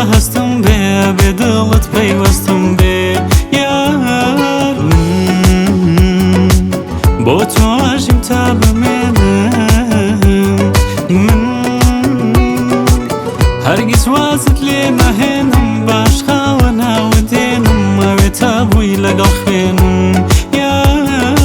بە هەستم بێ، ئەبێ دڵت پەیوەستم بێ یار. من بۆ تۆ ئەژیم تا بمێنم، من هەرگیز وازت لێ ناهێنم، باش خاوە ناوە دێنم، ئەوێ تا بووی لەگەڵ خوێنم یار.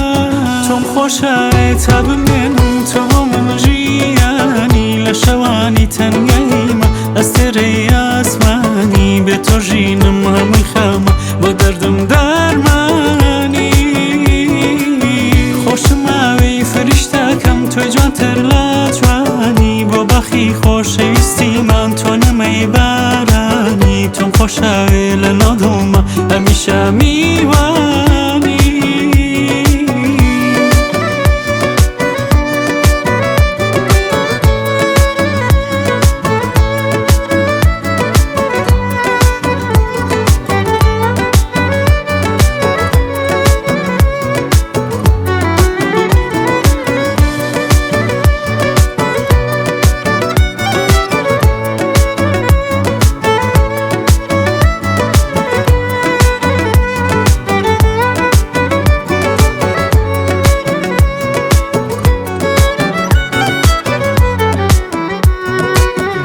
تۆم خۆشەوێ تا بمێنم، تۆ بۆ من ژیانی، لە شەوانی تەنگاییمە ئەستێرەی ئاسمانی، بێ تۆ ژینم هەمووی خەمە، بۆ دەردم دەرمانی. خۆشم ئاوێی فریشتەکەم، تۆی جوانتر لە جوانی، بۆ باخی خۆشەویستیمان تۆ نەمەی بارانی، تۆم خۆشەوێ لە ناو دڵما هەمیشە میوانی.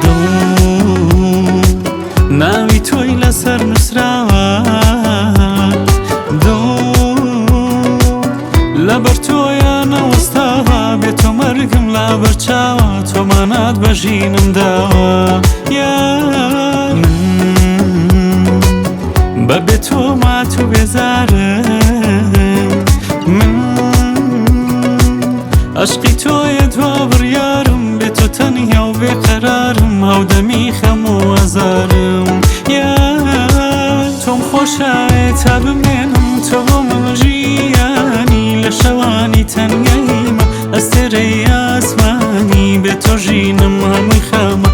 دڵ ناوی تۆی لەسەر نووسراوە، دڵ لەبەر تۆیە نەوەستاوە، بێ تۆ مەرگم لەبەر چاوە، تۆمانات بە ژینم داوە یار. من بەبێ تۆ مات و بێزارم، من عەشقی تۆیە دوا بڕیارم، بێ تۆ تەنیا و بێقەرارم، هەودەمی خەم و ئازارم یار. تۆم خۆشەوێ تا بمێنم، تۆ بۆ من ژیانی، لە شەوانی تەنگاییمە ئەستێرەی ئاسمانی، بێ تۆ ژینم هەمووی خەمە،